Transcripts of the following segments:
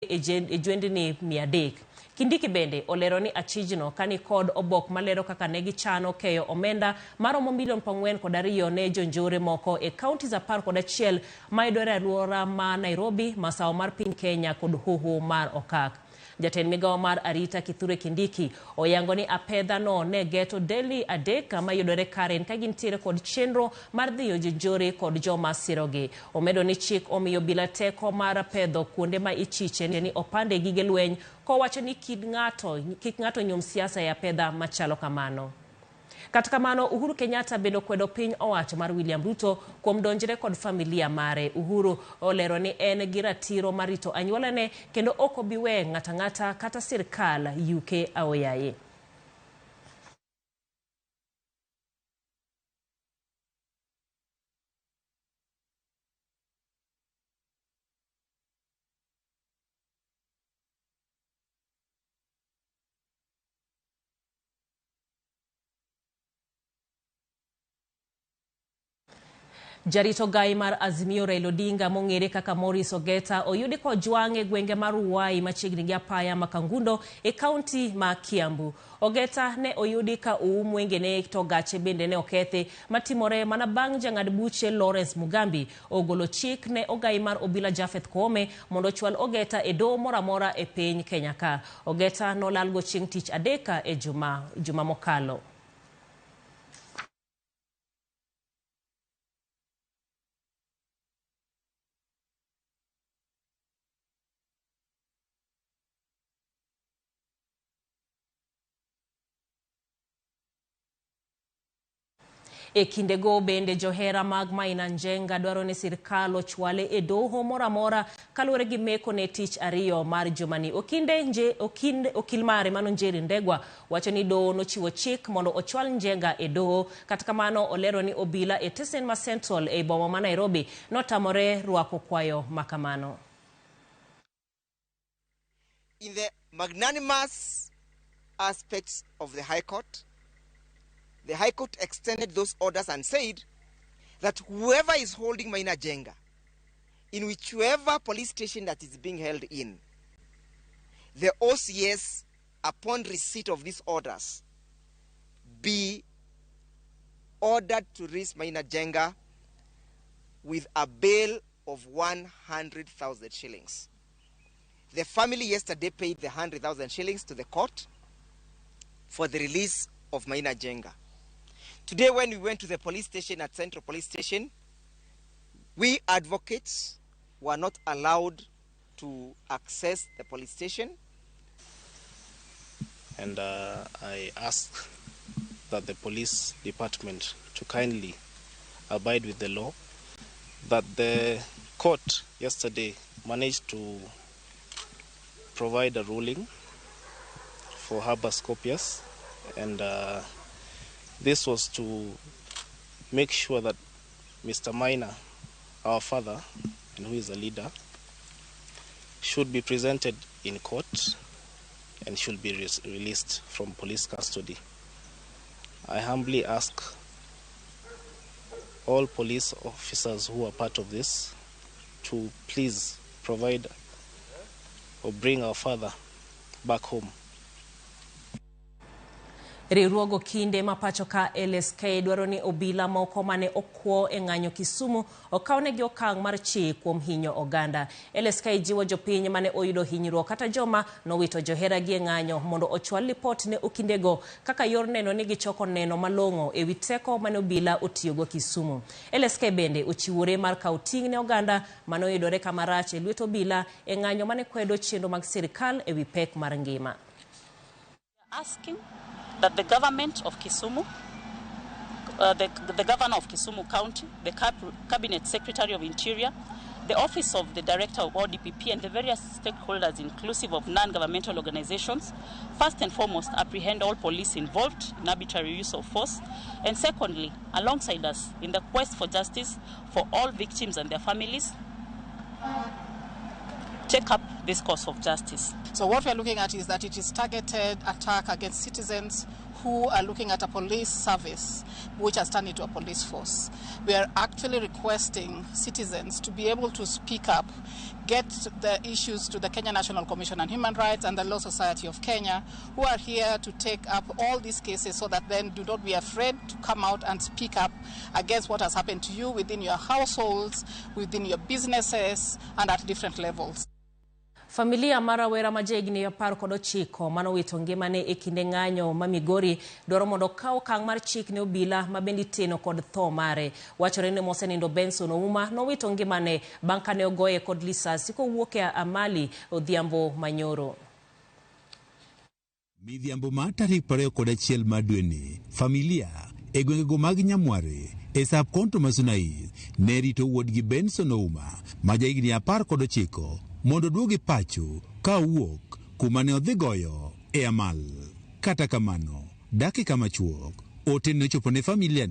E jwendni 300. Kindiki bende olero ni achijno kani kod obok malero kaka ne gichano keyo omenda maromo milion 42 ne jonjore moko e counties 11 mayudore e alwora ma Nairobi, masawa mar piny Kenya kod hoho mar Okak. Jatend migawo mar arita Kithure Kindiki oyango ni apedha no ne geto delni 3 mayudore Karen ka gintiere kod chenro mar dhiyo jonjore kod joma sirogi. Omedo ni chik omiyo obila teko mar pedho kuonde ma ichiche ni opande gige lweny kowacho ni kik ng'ato nyum siasa e apedha machalo kamano. Kata kamano, Uhuru Kenyatta bende okwedo piny owacho mar William Ruto kuom donjre kod familia mare. Uhuru olero ni en gi ratiro mar rito anyuolane kendo ok obi we ng'ato ang'ata kata sirkal yuke aoyaye. Jarito gai mar Azimio Raila Odinga mong'ere kaka Maurice Ogeta oyudi kojwang' e gwenge mar Ruai machiegni gi apaya ma Kangundo e kaunti ma Kiambu. Ogeta ne oyudi ka oum wengene to gache bende ne okethi matimore mana bang' jang'ad buche Lawrence Mugambi ogolo chik ne ogai mar obila Japheth Koome mondo ochwal Ogeta e doho moro amora e piny Kenya ka. Ogeta nolalgo chieng' tich adek e juma mokalo. E kindego bende johera mag Maina Njenga dwaro ni sirkal ochwale e doho moro amora kaluwore gi meko ne tich ariyo mar jumani. Okil mare mano Njeri Ndegwa wacho ni doho nochiwo chik mondo ochwal Njenga e doho. Kata kamano olero ni obila e tesen ma Central e boma ma Nairobi notamore rwako kwayo makamano. In the magnanimous aspects of the High Court, the High Court extended those orders and said that whoever is holding Maina Njenga, in whichever police station that is being held in, the OCS, upon receipt of these orders, be ordered to release Maina Njenga with a bail of 100,000 shillings. The family yesterday paid the 100,000 shillings to the court for the release of Maina Njenga. Today, when we went to the police station at Central Police Station, we advocates were not allowed to access the police station. And I ask that the police department to kindly abide with the law, that the court yesterday managed to provide a ruling for habeas corpus, and this was to make sure that Mr. Maina, our father, and who is a leader, should be presented in court and should be released from police custody. I humbly ask all police officers who are part of this to please provide or bring our father back home. Riwruogo kinde ma pacho ka LSK dwaro ni obila moko mane okwo e ng'anyo Kisumu okawnegi okang' mar chik kuom hinyo oganda. LSK jiwo jopiny mane oyudo hinyruok kata joma nowito joheragi e ng'anyo mondo ochwal lipot ne okindego kaka yor neno ni gichoko neno malong'o ewi teko mane obila otiyogo Kisumu. LSK bende ochiwore mar kawo ting' ne oganda mane oyudore kama rach e lwet obila e ng'anyo mane kwedo chenro mag sirkal ewi pek mar ngima. Asking that the government of Kisumu, the governor of Kisumu County, the Cabinet Secretary of Interior, the Office of the Director of ODPP, and the various stakeholders, inclusive of non-governmental organizations, first and foremost, apprehend all police involved in arbitrary use of force, and secondly, alongside us in the quest for justice for all victims and their families, take up this course of justice. So what we are looking at is that it is targeted attack against citizens who are looking at a police service which has turned into a police force. We are actually requesting citizens to be able to speak up, get the issues to the Kenya National Commission on Human Rights and the Law Society of Kenya, who are here to take up all these cases so that then do not be afraid to come out and speak up against what has happened to you within your households, within your businesses, and at different levels. Familia mar rawera ma jahigni 19 manowito ngimane e kinde ng'anyo ma Migori dwaro mondo okaw okang' mar chik ne obila ma bende iteno kod tho mare. Wachore ni mosenindo Benson Ouma nowito ngimane bang' kane ogoye kod lisasi kowuok e Amali odhiambo manyoro. Midhiambo mar tarik 21 mar dweni, familia e gwengego mag Nyamware e sub county ma Sunais ne rito wuodgi Benson Ouma ma jahigni 19 mondo oduogi pacho ka owuok kuma ne odhi goyo e Amal. Kata kamano, dakika machuok, ote ne ochopo ne familia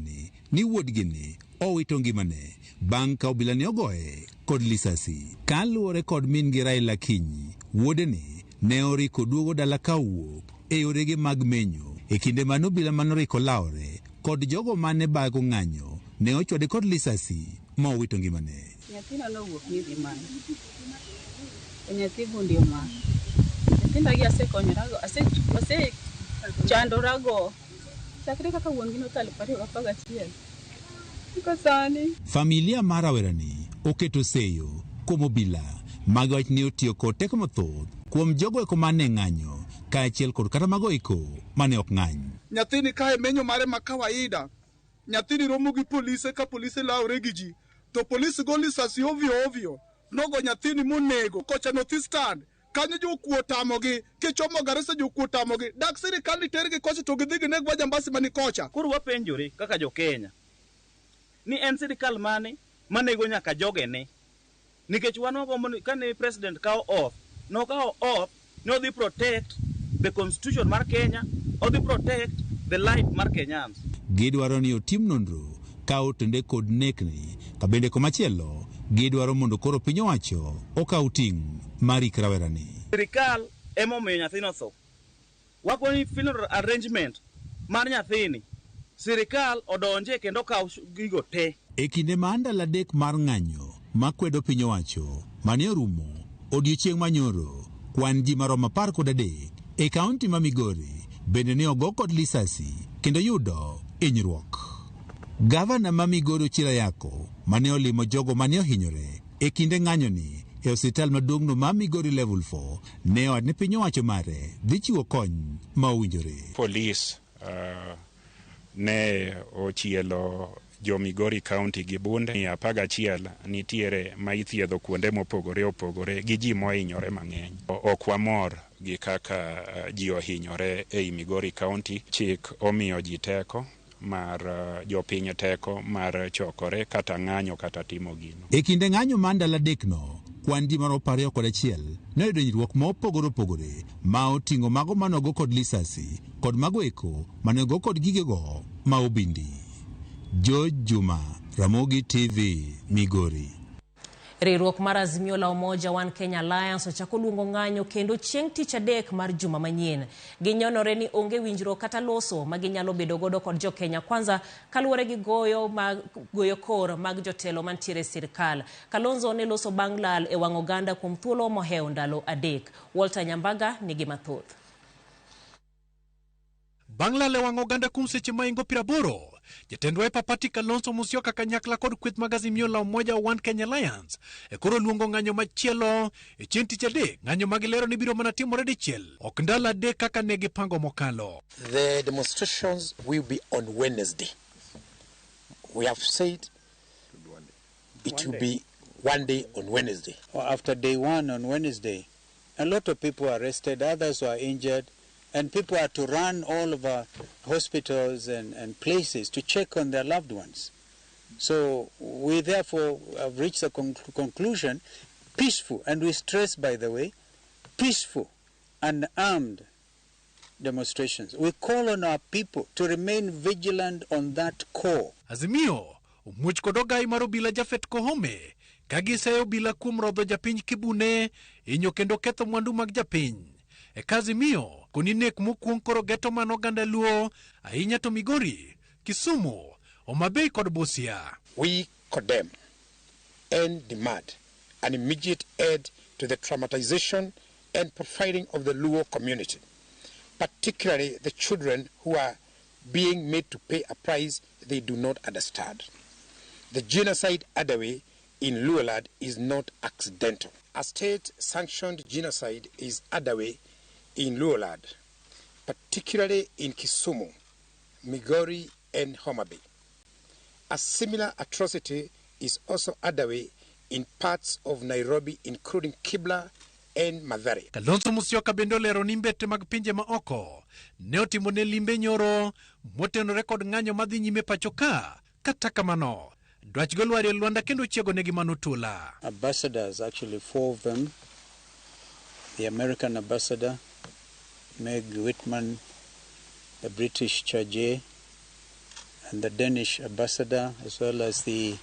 ni wuodgi ni owito ngimane bang' ka obila ne ogoye kod lisasi. Kaluwore kod min gi Raila Kinyi, wuode ni ne oriko duogo dala ka owuok e yorege mag menyo e kinde mane obila manoriko lawore kod jogo mane bago ng'anyo ne ochwade kod lisasi ma owito ngimane. Nyathina nowuok ni dhi manyo. Nyathi gundi omako. Nyithinda gi asekonyorago, asechandorago. Chakre kaka wuon gi nothal 2011. Nyaka sani. Familia mar rawerani oketo seyo kuom obila magiwach ni otiyo kod teko mathoth kuom jogo eko mane ng'anyo kaachiel kod kata mago eko mane ok ng'any. Nyathini kae menyo mare ma kawaida. Nyathini romo gi polise ka polise lawre gi ji. To polisi go lisasi ovyo ovyo. Nogo nyathini monego kocha North Stand. Kanyo jokuo tamogi, kichomo Garissa jokuo tamogi. Dak sirikal ni tergi kocha to gidhi gineg wajambasi mani kocha. Koro wapenjore kaka jo Kenya ni en sirikal mane manego nyaka jogene. Nikech wan wagombo ni kane president kawo oath, nokawo oath ni odhi protect the constitution mar Kenya, odhi protect the life mar Kenyans. Gidwaro ni otim nonro ka otende kod nekni, ka bende komachielo gidwaro mondo koro piny owacho okaw ting' mar ik rawerani. Sirikal emomiyo nyathino otho. Wakoni funeral arrangement mar nyathini, sirikal odonje kendo okaw gigo te. E kinde ma ndalo 3 mar ng'anyo makwedo piny owacho mane orumo odiechieng' manyoro, kwan ji maromo 13 e kaunti ma Migori bende ne ogo kod lisasi kendo yudo hinyruok. Gavana ma Migori Ochila Yako mane olimo jogo mane ohinyore e kinde ng'anyoni e osiptal maduong'no ma Migori Level 4 ne owacho ni piny owacho mare dhi chiwo kony ma owinjore. Polis ne ochielo jo Migori County gi bunde 11 nitiere ma ithiedho kuonde mopogore opogore gi ji mohinyore mang'eny. Ok wamor gi kaka ji ohinyore ei Migori County. Chik omiyo ji teko mar jopiny teko mar chokore kata ng'anyo kata timo gino. E kinde ng'anyo mar ndalo 3 no, kwan ji maromo 21 ne oyudo hinyruok mopogore opogore ma oting'o mago manogo kod lisasi kod mago eko manogo kod gigego ma obindi. George Juma, Ramogi TV, Migori. Riwruok mar Azimio la Umoja One Kenya Alliance ochako luongo ng'anyo kendo chieng' tich adek mar juma manyien. Ginyonore ni onge winjruok kata loso ma ginyalo bedo godo kod jo Kenya Kwanza kaluwore gi goyo kor mag jotelo mantiere e sirikal. Kalonzo ne loso bang' lal e wang' oganda kuom thuolo mohewo ndalo 3. Walter Nyambaga nigi mathoth. Bang' lal e wang' oganda kuom seche maingo 80, jatend Wiper Party Kalonzo Musyoka kanyakla kod kweth mag Azimio la Umoja One Kenya Alliance e koro luongo ng'anyo machielo e chieng' tich adek, ng'anyo magilero ni biro mana timore dichiel, ok ndalo 3 kaka ne gipango mokalo. The demonstrations will be on Wednesday. We have said it will be one day on Wednesday. After day 1 on Wednesday, a lot of people were arrested, others were injured, and people had to run all over hospitals and places to check on their loved ones. So we therefore have reached the conclusion, peaceful, and we stress, by the way, peaceful and armed demonstrations. We call on our people to remain vigilant on that call. Azimio omuoch kod ogai mar obila Japhet Koome Ka giseyo obila kuom rodho japiny Kibune, hinyo kendo ketho mwandu mag japiny. E Kazimio, koni nek mokwong koro geto mano oganda Luo, ahinya to Migori, Kisumu, Homa Bay kod Busia. We condemn and demand an immediate end to the traumatization and profiling of the Luo community, particularly the children who are being made to pay a price they do not understand. The genocide underway in Luoland is not accidental. A state-sanctioned genocide is underway in Luoland, particularly in Kisumu, Migori, and Homa Bay. A similar atrocity is also underway in parts of Nairobi, including Kibra and Mathare. Kalonzo Musyoka bende olero ni mbete mag pinje ma oko ne otimo ne limbe nyoro motenore kod ng'anyo madhi nyime pacho ka. Kata kamano, dwachgo lwar e lwanda kendo chiego negi mano tula. Ambassadors, actually 4 of them, the American ambassador, Meg Whitman, the British Charge, and the Danish ambassador, as well as the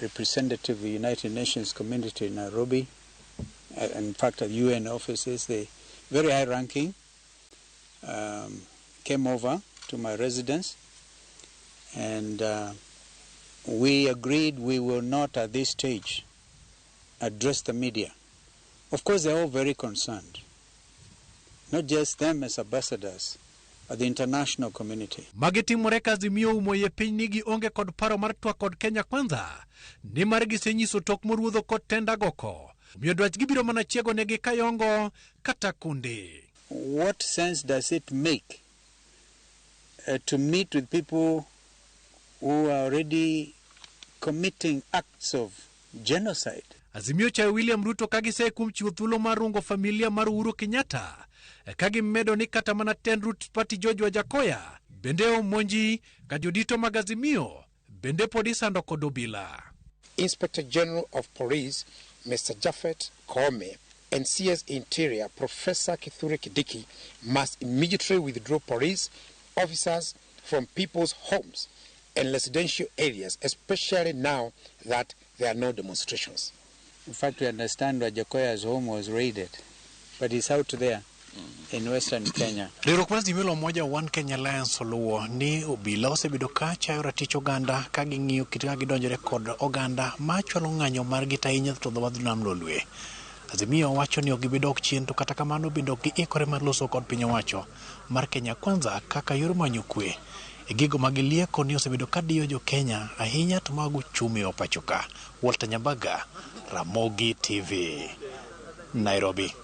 representative of the United Nations community in Nairobi, in fact at UN offices, the very high ranking, came over to my residence, and we agreed we will not at this stage address the media. Of course, they're all very concerned, not just them as ambassadors, but the international community. Magi timore ka Azimio oumo iye piny ni gionge kod paro mar twak kod Kenya Kwanza, nimar gisenyiso tok moruodho kod tenda goko. Omiyo dwachgi biro mana chiego negi Kayongo kata Kundi. What sense does it make to meet with people who are already committing acts of genocide? Azimio chayo William Ruto ka giseye kuom chiwo thuolo mar rungo familia mar Uhuru Kenyatta, ka gimedo ni kata mana tend Roots Party George Wajackoyah bende omonji ka jodito mag Azimio bende pod isando kod obila. Inspector General of Police Mr. Japhet Koome and CS Interior Professor Kithure Kindiki must immediately withdraw police officers from people's homes and residential areas, especially now that there are no demonstrations. In fact, we understand Wajackoyah's home was raided, but he's out there in Western Kenya. Riwruok mar Azimio la Umoja One Kenya Alliance oluwo ni obila osebedo ka chayo ratich oganda ka ging'iyo kit kaka gidonjore kod oganda machwalo ng'anyo margi to ahinya to dho wadh nam Lolwe. Azimio wacho ni ok gibi dok chien to kata kamano bende ok giikore mar loso kod piny owacho mar Kenya Kwanza kaka yor manyo kwe e gigo ma gilieko ni osebedo ka diyo jo Kenya ahinya to mago uchumi wa pacho ka. Walter Nyambaga, Ramogi TV, Nairobi.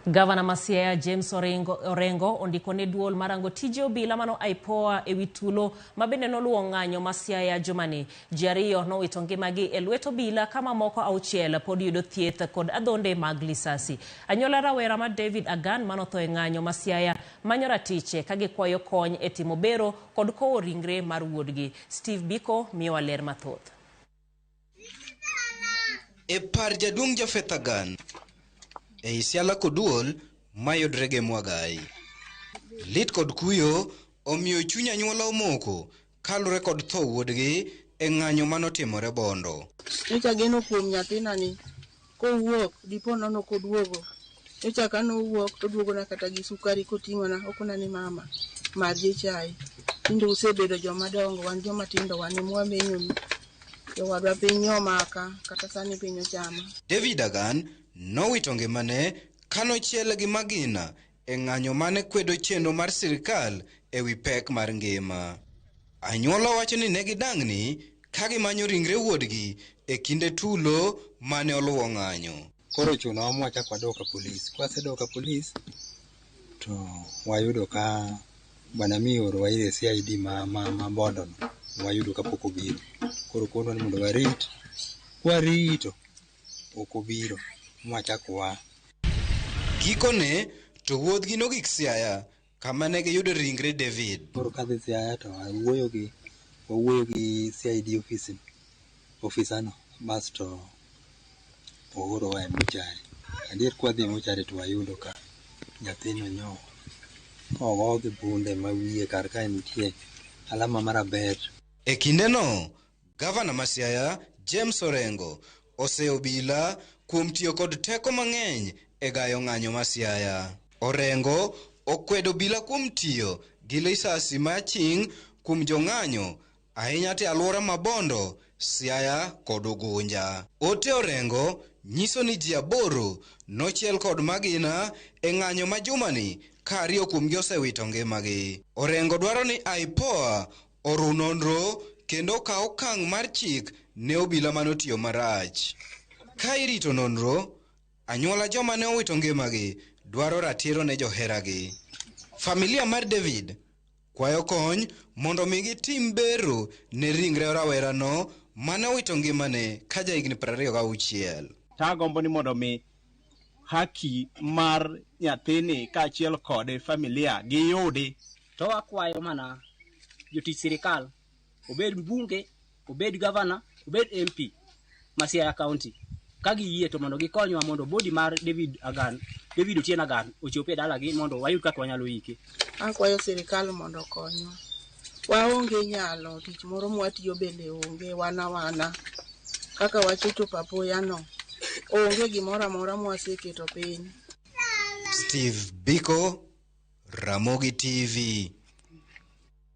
Gavana ma Siaya James Orengo ondiko ne duol marango tije obila mano IPOA ewi tulo ma bende noluwo ng'anyo ma Siaya jumani. Ji ariyo nowito ngimagi e lwet obila ka mamoko 6 pod yudo thieth kod adhonde mag lisasi. Anyuola rawera ma David Agan manotho e ng'anyo ma Siaya manyo ratiche ka gikwayo kony e timo bero kod kowo ringre mar wuodgi. Steve Biko miyowa ler mathoth. E par jaduong' Japheth Agan ei Siala Koduol mayudre gi Mwagai. Lit kod kuyo omiyo chuny anyuola omoko kalure kod tho wuodgi e ng'anyo manotimore Bondo. Nyocha geno kuom nyathina ni kowuok dipo nono koduogo. Nyocha ka nowuok to oduogona kata gi sukari koting'ona okona ni mama madhi chai. Tinde usebedo joma dongo, wan joma tindo wan ema wamenyonu. Jowadwa piny omaka kata sani piny ochama. David Agan nowito ngimane kanochiele gi magina e ng'anyo mane kwedo chenro mar sirikal ewi pek mar ngima. Anyuola wacho ni ne gidang'ni ka gimanyo ringre wuodgi e kinde tulo mane oluwo ng'anyo. Koro ochunowa mwachak wadok ka polis. Kwasedok ka polis to wayudo ka bwana mioro ire CID ma Bondo no wayudo kapok obiro. Koro konwa ni mondo warit. Kwarito ok obiro mwachak wa. Gikone to wuodhgi nogik Siaya kama ne giyudo ringre David. Koro kadhi Siaya to wawuoyo gi CID office ofisano basto oorowa e mochari. Adier kwadhi e mochari to wayudo ka nyathino nyo ogo gi bunde ma wiye kar kae nitie alama mar aber. E kindeno, gavana ma Siaya James Orengo oseyo obila kuom tiyo kod teko mang'eny e gayo ng'anyo ma Siaya. Orengo okwedo obila kuom tiyo gi lisasi ma aching' kuom jong'anyo ahinya te alwora ma Bondo, Siaya kod Ugunja. Ote Orengo nyiso ni ji 8 nochiel kod magina e ng'anyo ma jumani ka 2 kuomgi osewito ngimagi. Orengo dwaro ni IPOA oru nonro kendo okaw okang' mar chik ne obila manotiyo marach. Ka irito nonro, anyuola joma ne owito ngimagi dwaro ratiro ne joheragi. Familia mar David kwayo kony mondo mi gitim bero ne ringre rawerano mane owito ngimane ka jahigni 26. Tagombo ni mondo mi haki mar nyathini kaachiel kod familia giyudi. To wakwayo mana jotich sirikal, obed mbunge, obed gavana, obed MP ma Siaya County, ka giyie to mondo gikonywa mondo body mar David Otieno Agan ochop e dalagi mondo wayud kaka wanyalo ike. Akwayo sirikal mondo okonywa. Waonge nyalo, tich moro mwatiyo bende onge, wana kaka wachopo apoya no. Onge gimoro amora mwaseketo piny. Steve Biko, Ramogi TV.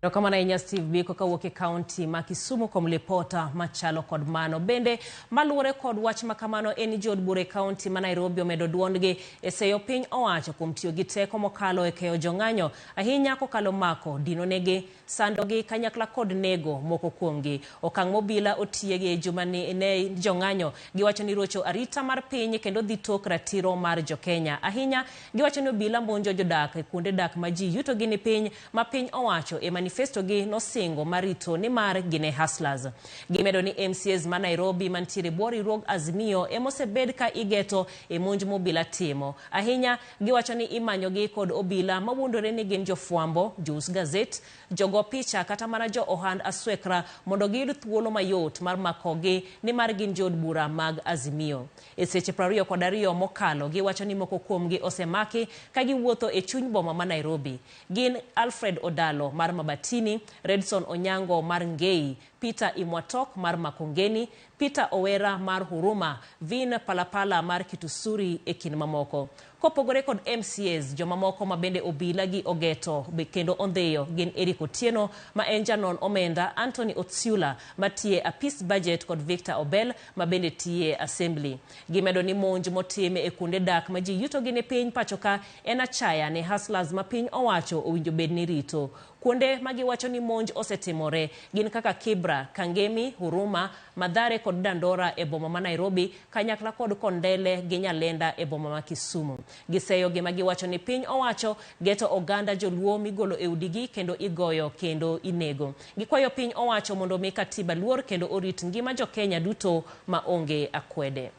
Erokamano ahinya Steve Biko kawuok e kaunti ma Kisumu kuom lipota machalo kod mano. Bende maluwore kod wach makamano en ni jood bura e kaunti ma Nairobi omedo duondgi e seyo piny owacho kuom tiyo gi teko mokalo e keyo jong'anyo ahinya kokalo mako, dino negi, sandogi kanyakla kod nego moko kuomgi. Okang' mobila otiegi e juma ni ne jong'anyo giwacho ni rocho arita mar piny kendo dhi tok ratiro mar jokenya. Ahinya giwacho ni obila monjo jodak e kuonde dak ma ji yutogi ni piny ma piny owacho e manifesto gi nosingo marito ni mar gine hustlers. Gimedo ni MCAs ma Nairobi mantiere bwo riwruog Azimio emosebed ka igeto e monj mobila timo. Ahinya giwacho ni imanyogi kod obila mawuondore ni gin jofwambo, jous gazet, jogo picha kata mana jo ohand aswekra mondo giyud thuolo mayot mar makogi nimar gin jood bura mag Azimio. E seche 22 mokalo giwacho ni moko kuomgi osemaki ka giwuotho e chuny boma ma Nairobi. Gin Alfred Odalo mar Mabatini, Redson Onyango mar Ngei, Peter Imwatok mar Makongeni, Peter Owera mar Huruma, Vin Palapala mar Kitusuri e kind mamoko. Kopogore kod MCAs, jomamoko ma bende obila gi ogeto kendo ondhiyo gin Eric Otieno ma en janon omenda, Anthony Otsiula matiye apis budget kod Victor Obel ma bende tiye assembly. Gimedo ni monj motim e kuonde dak ma ji yutogi ni piny pacho ka en achaya ne hustlers ma piny owacho owinjo bed ni rito. Kuonde ma giwacho ni monj osetimore gin kaka Kibra, Kangemi, Huruma, Mathare kod Dandora e boma ma Nairobi, kanyakla kod Kondele gi Nyalenda e boma ma Kisumu. Giseyo gima giwacho ni piny owacho geto oganda joluo migolo e udigi kendo igoyo kendo inego. Gikwayo piny owacho mondo mi katiba luor kendo orit ngima jokenya duto ma onge akwede.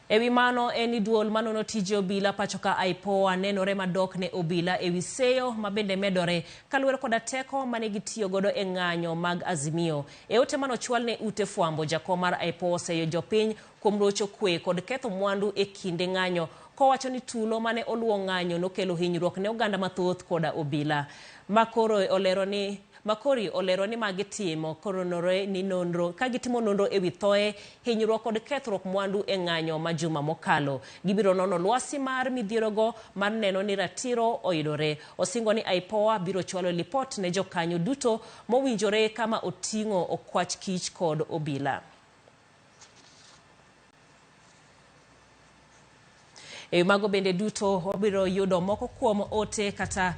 Ewi mano en ni duol manono tije obila pacho ka IPOA nenore madok ne obila ewi seyo mabende medore kaluwore koda teko mane gitiyo godo e ng'anyo mag Azimio. E ote manochwal ne ute fwambo, jakom mar IPOA oseyo jopiny kuom rocho kwe kod ketho mwandu e kinde ng'anyo kowacho ni tulo mane oluwo ng'anyo nokelo hinyruok ne oganda mathoth koda obila. Makori olero ni magitimo koronore ni nonro ka gitimo nonro ewi thoe hinyruok kod kethruok mwandu e ng'anyo ma juma mokalo. Gibiro nono lwasi mar midhierogo mar neno ni ratiro oyudore. Osingo ni IPOA biro chwalo lipot ne jokanyo duto mowinjore kama oting'o okwach kich kod obila. E mago bende duto wabiro yudo moko kuom ote kata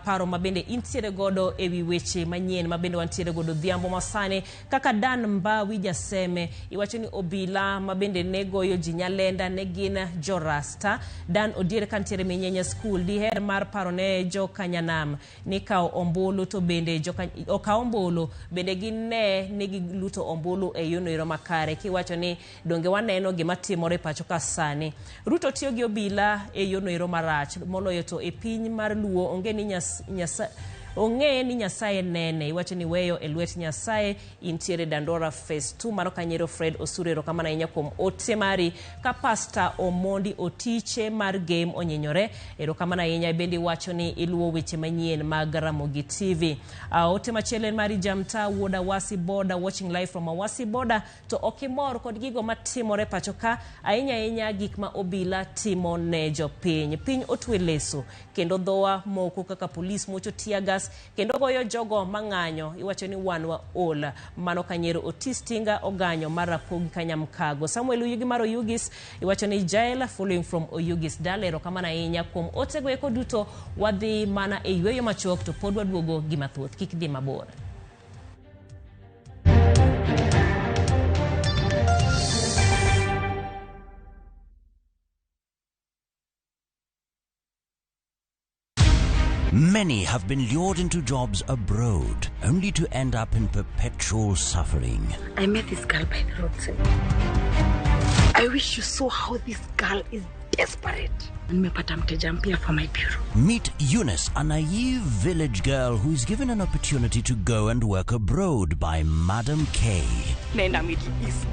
paro mabende intiere godo ewi weche manyien mabende wantiere godo dhiambo masani kaka Dan Mbawi Jaseme iwacho ni obila mabende ne goyo ji Nyalenda ne gin jorasta. Dan Odier kantiere Minyenya School diher mar paro ne jokanyanam ni kawo ombulu to bende okaw ombulu bende gine ni giluto ombulu e yono ero makare kiwacho ni donge waneno gima timore pacho ka sani. Ruto tiyo gi obila e yono ero marach moloyo to e piny mar Luo onge ni Ong'e ni Nyasaye nene. Iwacho ni weyo e lwet Nyasaye. Intiere Dandora Phase 2. Mano kanyero Fred Osuru, erokamano ahinya kuom ote mari. Ka Pastor Omondi Otiche mar Game onyinyore, erokamano ahinya. Bende iwacho ni iluwo weche manyien mag Ramogi TV. Ote machielo en mari Jamta wuod Awasi Boda, watching live from Awasi Boda, to ok imor kod gigo matimore pacho ka, ahinya ahinya gik ma obila timo ne jopiny. Piny otwe leso kendo dhowa moko kaka polis muocho tear gas kendo goyo jogo mang'anyo. Iwacho ni wan waol. Mano kanyero Otis Tinga Oganyo mar Rapogi Kanyamkago. Samuel Oyugi mar Oyugis iwacho ni Jael following from Oyugis Dala. Erokamano ahinya kuom otego eko duto. Wadhi mana e yweyo machuok to pod waduogo gi mathoth. Kik dhi mabor. Many have been lured into jobs abroad, only to end up in perpetual suffering. I met this girl by the roadside. I wish you saw how this girl is desperate. Nimepata mteja mpya for my bureau. Meet Eunice, a naive village girl who is given an opportunity to go and work abroad by Madam K. Naenda Middle East.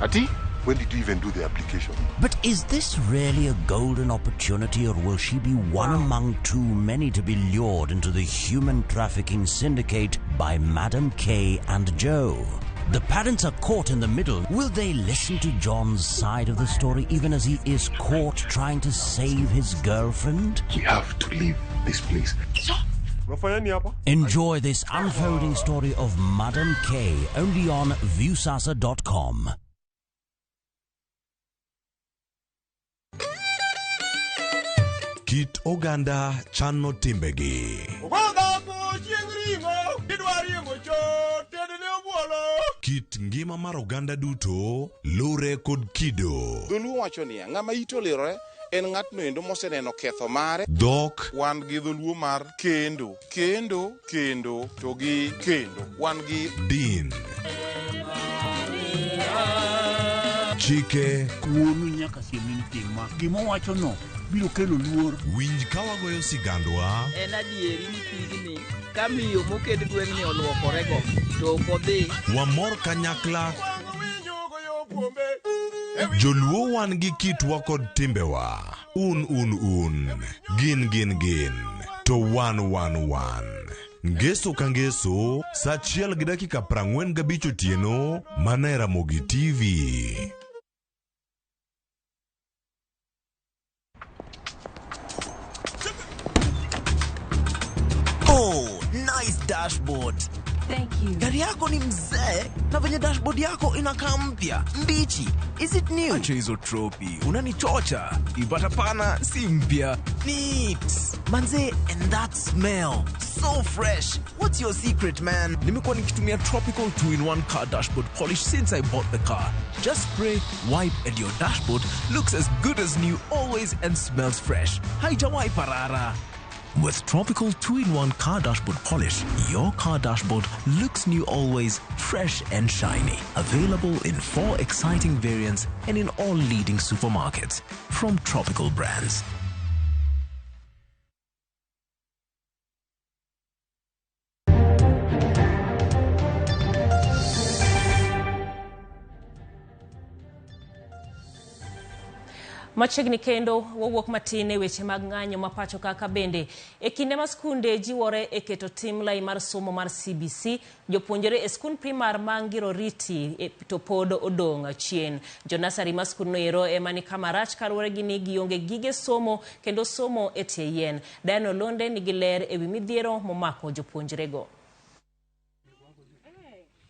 Ati, when did you even do the application? But is this really a golden opportunity, or will she be one among too many to be lured into the human trafficking syndicate by Madam K and Joe? The parents are caught in the middle. Will they listen to John's side of the story even as he is caught trying to save his girlfriend? We have to leave this place. Enjoy this unfolding story of Madam K only on Viusasa.com. Kit oganda chano timbegi. Kit ngima mar oganda duto lure kod kido. Dholuo wacho niya, ng'ama ite olirore en ng'atno endo moseneno ketho mare. Dhok. Wan gi dholuo mar kendo, kendo, kendo, to gi kendo. Wan gi din. Chike. Wuonu nyaka siem ni tim ma. Gima owachono biro kelo luor. Winj ka wagoyo sigandwa. En adieri ni pigni ka miyo mokend gweng'ni oluokorego to ok odhi. Wamor kanyakla. Joluo wan gi kitwa kod timbewa. Un un un. Gin gin gin. To wan wan wan. Ngeso ka ngeso, sa 1:45 otieno, mana e Ramogi TV. Oh, nice dashboard. Thank you. Gari yako ni mzee na venye dashboard yako inakaa mpya, mbichi. Is it new? Acha hizo tropi, unanichocha. Ipata pana si mpya. Neat. Manze, and that smell. So fresh. What's your secret, man? Nimekuwa nikitumia Tropical 2-in-1 car dashboard polish since I bought the car. Just spray, wipe and your dashboard looks as good as new always and smells fresh. Haijawai parara. With Tropical 2-in-1 car dashboard polish, your car dashboard looks new always, fresh and shiny. Available in 4 exciting variants and in all leading supermarkets. From Tropical Brands. Machiegni kendo wawuok matin e weche mag ng'anyo ma pacho kaka bende e kinde ma skunde jiwore e keto tim lai mar somo mar CBC, jopuonjre e skund primar ma Ngiroriti to pod odong' chien. Jonasari ma skundno ero ema ni kama rach kaluwore gi ni gionge gige somo kendo somo e tie yien. Diana Olonde nigi ler ewi midhiero momako jopuonjrego.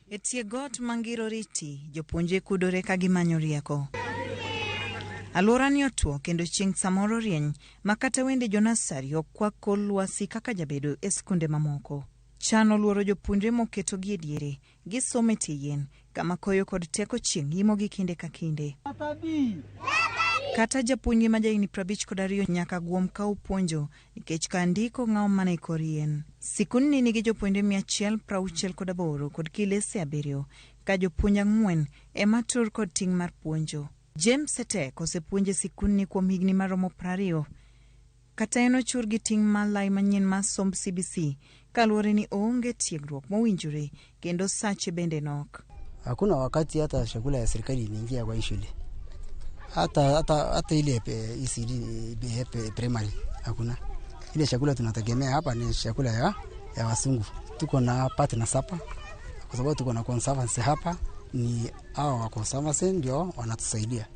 E tie got ma Ngiroriti, jopuonjre kudore ka gimanyo rieko. Alwora ni otuo kendo chieng' samoro rieny ma kata wende jonasari ok kwak kor lwasi kaka jabedo e skunde mamoko. Chan oluoro jopuonjre moketogi e diere, gisomo e tie yien, kama koyo kod teko chieng' imogi kinde ka kinde. Kata japuonjgi ma jahigni 52 nyaka guom ka opuonjo nikech ka ndiko ng'awo mana e kor yien. Sikundni nigi jopuonjre 168 kod kilese 7 ka jopuonj 4 ema tur kod ting' mar puonjo. James Etek osepuonjo e sikundni kuom higni maromo 20. Kata en ochur gi ting' mar lai manyien mar somb CBC kaluwore ni oonge tiegruok mowinjore kendo sache bende nok. Hakuna wakati hata chakula ya serikali inaingia kwa hii shule, hata ile ECD primary hakuna. Ile chakula tunategemea hapa ni chakula ya wasungu. Tuko na partners hapa kwa sababu tuko na conservancy hapa, ni hao wa conservancy ndio wanatusaidia.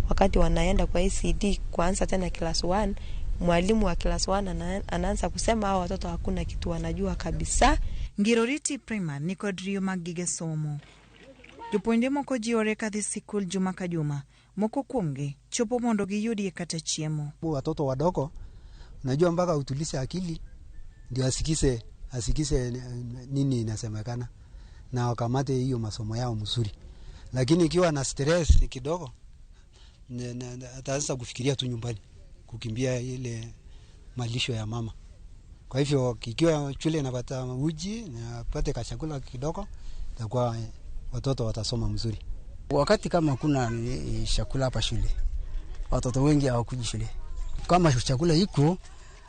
Wakati wanaenda kwa ECD kuanza tena class 1, mwalimu wa class 1 anaanza kusema hao watoto hakuna kitu wanajua kabisa. Ngiroriti Primary nikod riyo mag gige somo. Jopuonjre moko jiwore kadhi sikul juma ka juma, moko kuomgi chopo mondo giyudie kata chiemo. Watoto wadogo unajua mpaka utulize akili ndio asikize nini inasemekana na wakamate hiyo masomo yao mzuri, lakini ikiwa na stress kidogo ataanza kufikiria tu nyumbani, kukimbia ile malisho ya mama. Kwa hivyo ikiwa shule inapata uji na apate kachakula kidogo, itakuwa watoto watasoma mzuri. Wakati kama kuna chakula hapa shule, watoto wengi hawakuji shule. Kama chakula iko,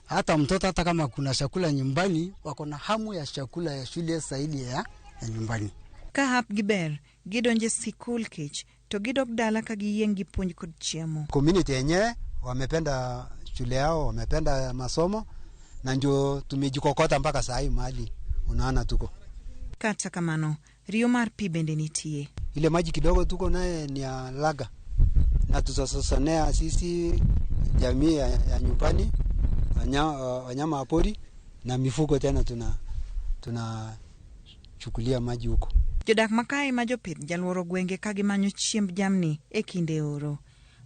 hata mtoto hata kama kuna chakula nyumbani, wako na hamu ya chakula ya shule zaidi ya nyumbani. Ka hapgi ber, gidonje sikul kech to gidok dala ka giyieng' gi puonj kod chiemo. Community yenyewe wamependa shule yao, wamependa masomo na ndio tumejikokota mpaka saa hii mahali unaona tuko. Kata kamano, riyo mar pi bende nitie. Ile maji kidogo tuko naye ni ya laga na tutasosonea sisi jamii ya nyumbani, wanyama wa pori na mifugo tena tunachukulia maji huko. Jodak makae ma jopith jaluoro gwenge ka gimanyo chiemb jamni e kinde oro.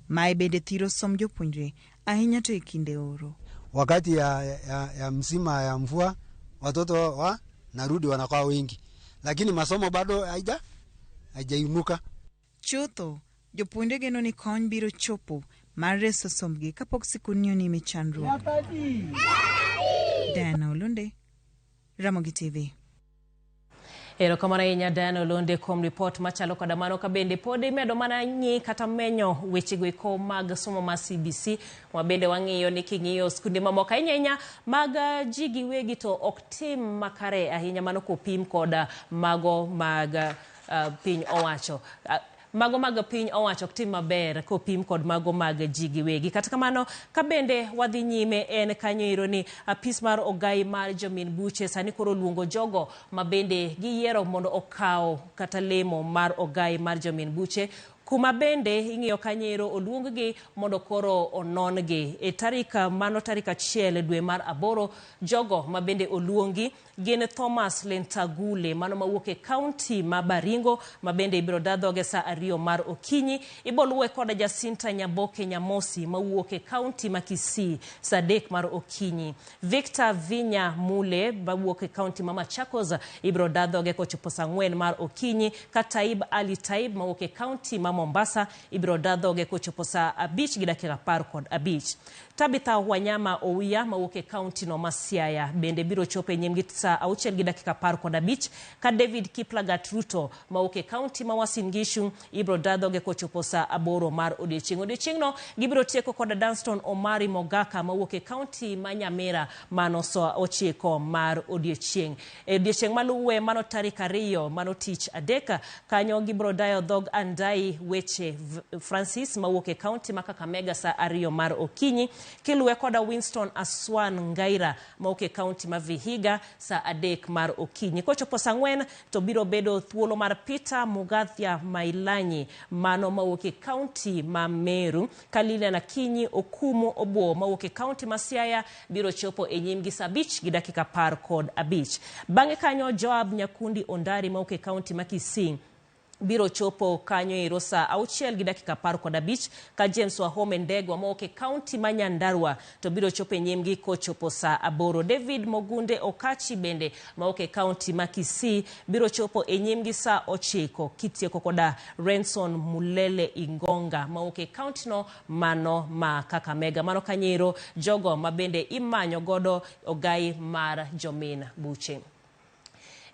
Mae bende thiro somb jopuonjre ahinya to e kinde oro. Wakati ya msima ya mvua watoto wa narudi wanakuwa wengi, lakini masomo bado haijainuka. Chutho, jopuonjre geno ni kony biro chopo mar reso sombgi kapok sikul onime chandruok. Diana Olunde, Ramogi TV. Erokamano ahinya Diana Olunde kuom ripot machalo koda mano. Ka bende pod imedo mana ng'i kata menyo wechego eko mag somo mar CBC, ma bende wang'iyo ni king'iyo skunde mamoko ahinya ahinya mag ji giwegi to ok tim makare ahinya mano kopim koda mago mag piny owacho. Mago mag piny owacho ok tim maber kopim kod mago mag ji giwegi. Kata kamano, ka bende wadhi nyime en kanyo ero ni apis mar ogai mar jomin buche sani koro luongo jogo ma bende giyiero mondo okaw kata lemo mar ogai mar jomin buche, kuma bende ing'iyo kanyo ero oluong gi mondo koro onon gi. E tarik mano tarik 1 dwe mar 8, jogo ma bende oluongi gin Thomas Lentagule mano mawuok e kaunti ma Baringo ma bende ibiro da dhoge saa 2 mar okinyi. Iboluwe koda Jacinta Nyaboke Nyamosi mawuok e kaunti ma Kisii saa 3 mar okinyi. Victor Vinya Mule mawuok e kaunti ma Machakos ibiro da dhoge kochopo saa 4 mar okinyi. Ka Taib Ali Taib mawuok e kaunti ma Mombasa ibiro da dhoge kochopo saa 5:15. Tabitha Wanyama Owia mawuok e kaunti no ma Siaya bende biro chopo e nyimgi saa 6:15. Ka David Kiplagat Ruto mawuok e kaunti ma Uasin Gishu ibiro da dhoge kochopo saa 8 mar odiechieng'. Odiechieng'no gibiro tieko koda Danston Omari Mogaka mawuok e kaunti ma Nyamira mano saa 9 mar odiechieng'. E odiechieng' maluwe mano tarik 2 mano tich adek, kanyo gibiro dayo dhog Andai Weche Francis mawuok e kaunti ma Kakamega saa 2 mar okinyi, kiluwe koda Winston Aswan Ngaira mawuok e kaunti ma Vihiga saa 3 mar okinyi. Kochopo saa 4 to biro bedo thuolo mar Peter Mugathia Mailanyi mano mawuok e kaunti ma Meru. Ka Lilian Akinyi Okumu Obuo mawuok e kaunti ma Siaya biro chopo e nyimgi saa 5:15. Bang'e kanyo Joab Nyakundi Ondari mawuok e kaunti ma Kisii biro chopo kanyo ero saa 6:15. Ka James Wahome Ndegwa mawuok e kaunti ma Nyandarua to biro chopo e nyimgi kochopo saa 8. David Mogunde Okachi bende mawuok e kaunti ma Kisii biro chopo e nyimgi saa 9, kitieko koda Renson Mulele Ingonga mawuok e kaunti no mano ma Kakamega. Mano kanyo ero jogo ma bende imanyo godo ogai mar jomin buche.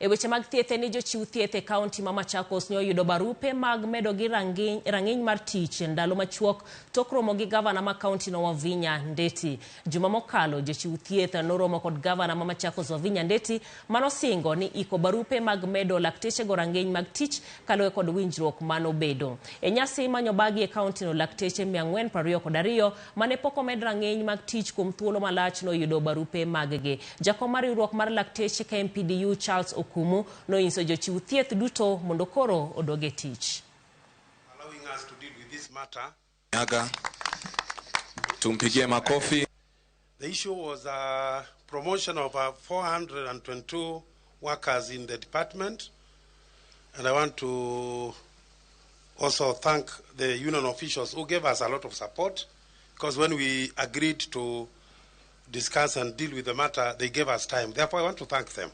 E weche mag thieth en ni jochiw thieth e kaunti ma Machakos ne oyudo barupe mag medo gi rang'iny mar tich ndalo machuok tok romo gi gavana ma kaunti no Wavinya Ndeti. Juma mokalo jochiw thieth noromo kod gavana ma Machakos Wavinya Ndeti manosingo ni iko barupe mag medo laktechego rang'iny mag tich kaluwore kod winjruok manobedo. E nyasi manyo bagi e kaunti no lakteche 422 mane pok omed rang'iny mag tich kuom thuolo malach noyudo barupe mag gi. Jakom mar riwruok mar lakteche KMPDU Charles Okumu nonyiso jochiw thieth duto mondo koro odog e tich. Allowing us to deal with this matter. Aga, tumpigie makofi. The issue was a promotion of 422 workers in the department, and I want to also thank the union officials who gave us a lot of support, because when we agreed to discuss and deal with the matter, they gave us time. Therefore, I want to thank them.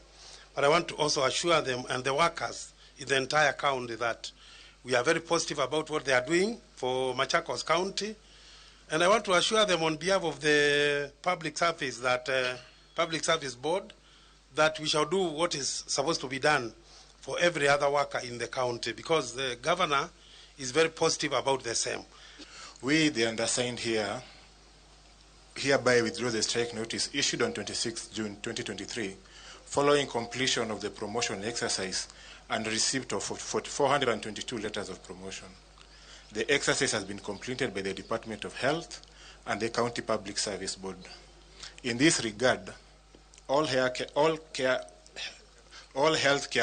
But I want to also assure them and the workers in the entire county that we are very positive about what they are doing for Machakos County. And I want to assure them on behalf of the Public Service that Public Service Board that we shall do what is supposed to be done for every other worker in the county, because the governor is very positive about the same. We, the undersigned here, hereby withdraw the strike notice issued on 26 June 2023 following completion of the promotion exercise and receipt of 422 letters of promotion. The exercise has been completed by the Department of Health and the County Public Service Board. In this regard, all healthcare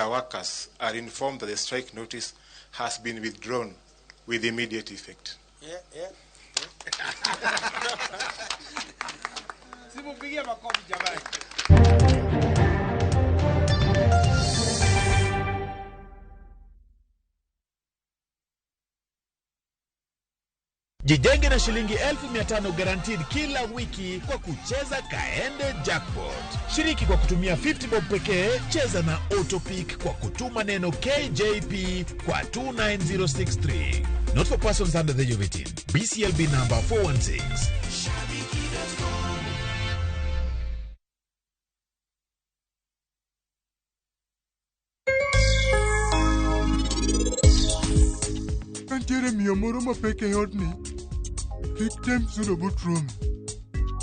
workers are informed that the strike notice has been withdrawn with immediate effect. Yeah, yeah. Simupigie makofi jamani. Jijenge na shilingi 1500 guaranteed kila wiki kwa kucheza Kaende Jackpot. Shiriki kwa kutumia 50 bob pekee, cheza na Autopick kwa kutuma neno KJP kwa 29063. Not for persons under the age of 18. BCLB number 416. Kantiere miyo moro mapek e odni. Kik tem sudo but Romi.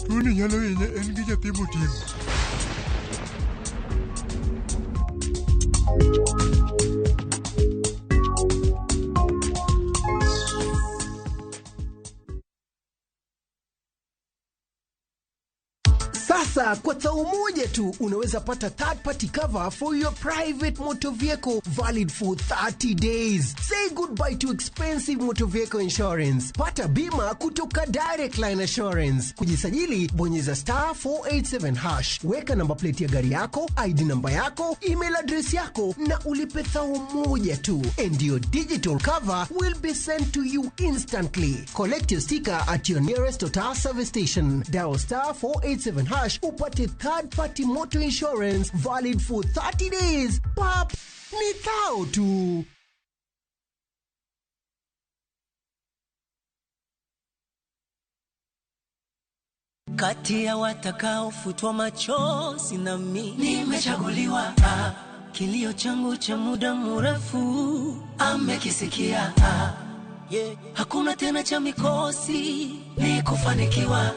Tuoni nyalo hinye en gi nyathi moting'o. Sasa kwa tao moja tu unaweza pata third party cover for your private motor vehicle valid for 30 days. Say goodbye to expensive motor vehicle insurance. Pata bima kutoka Direct Line Assurance. Kujisajili, bonyeza star 487 hash. Weka namba plate ya gari yako, ID namba yako, email address yako na ulipe thao moja tu. And your digital cover will be sent to you instantly. Collect your sticker at your nearest Total service station. Dial star 487 hash upate third party motor insurance valid for 30 days. Pap, ni thao tu. Kati ya watakaofutwa machozi na mimi nimechaguliwa. Kilio changu cha muda mrefu amekisikia. Yeah. Hakuna tena cha mikosi, ni kufanikiwa.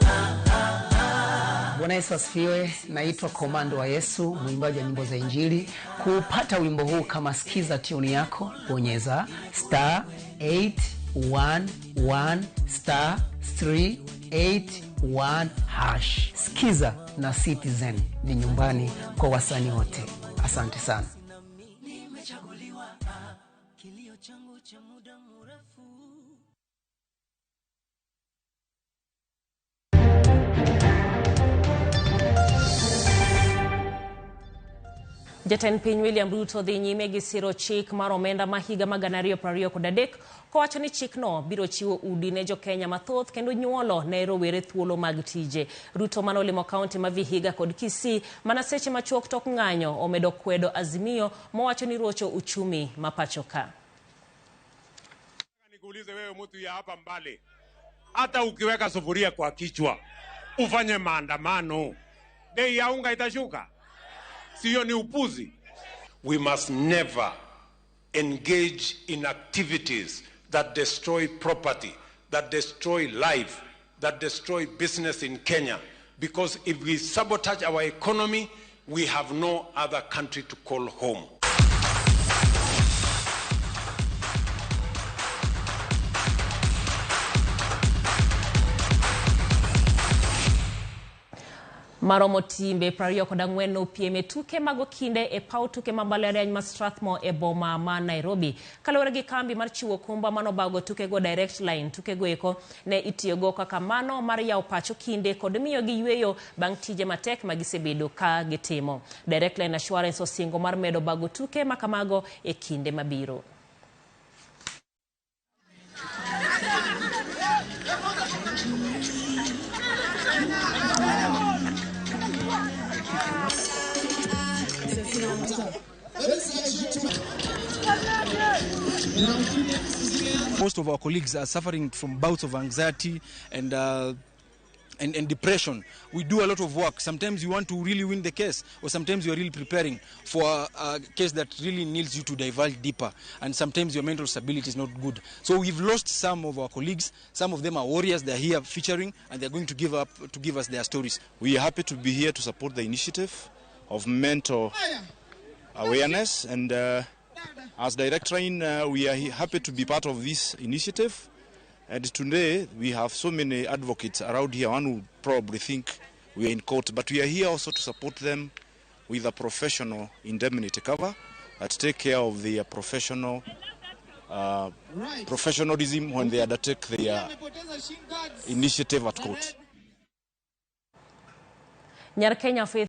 Bwana Yesu asifiwe. Naitwa Komando wa Yesu, mwimbaji wa nyimbo za Injili. Kupata wimbo huu kama sikiza tune yako, bonyeza star 811 star 381 hash. Sikiza na Citizen ni nyumbani kwa wasanii wote. Asante sana. Nimechaguliwa, kilio changu cha muda mrefu. Jatend piny William Ruto dhi nyime gi siro chik mar omenda ma higa mag 2023 kowacho ni chikno biro chiwo udi ne jokenya mathoth kendo nyuolo ne rowere thuolo mag tije. Ruto manolimo kaunti ma Vihiga kod Kisii mana seche machuok tok ng'anyo omedo kwedo Azimio mowacho ni rocho uchumi ma pacho ka. Nikuulize wewe mtu ya hapa mbali, hata ukiweka sufuria kwa kichwa ufanye maandamano, bei ya unga itashuka? Sio, ni upuzi. We must never engage in activities that destroy property, that destroy life, that destroy business in Kenya. Because if we sabotage our economy, we have no other country to call home. Maromo timbe 24 nopiem e tuke mag okinde e paw tuke ma mbalariany ma Strathmore e boma ma Nairobi. Kaluwore gi kambi mar chiwo okumba manobago tukego Direct Line, tukego eko ne itiyogo kaka mano mar yawo pach okinde kod miyogi yweyo bang' tije matek ma gisebedo ka gitimo. Direct Line Assurance osingo mar medo bago tuke ma kamago e kinde mabiro. Most of our colleagues are suffering from bouts of anxiety and depression. We do a lot of work. Sometimes you want to really win the case, or sometimes you are really preparing for a case that really needs you to divulge deeper, and sometimes your mental stability is not good. So we've lost some of our colleagues. Some of them are warriors. They're here featuring, and they're going to give up to give us their stories. We are happy to be here to support the initiative of mental awareness, and as Direct Line, we are happy to be part of this initiative. And today we have so many advocates around here. One would probably think we are in court, but we are here also to support them with a professional indemnity cover that take care of their professional professionalism when they undertake their initiative at court. Nyar Kenya Faith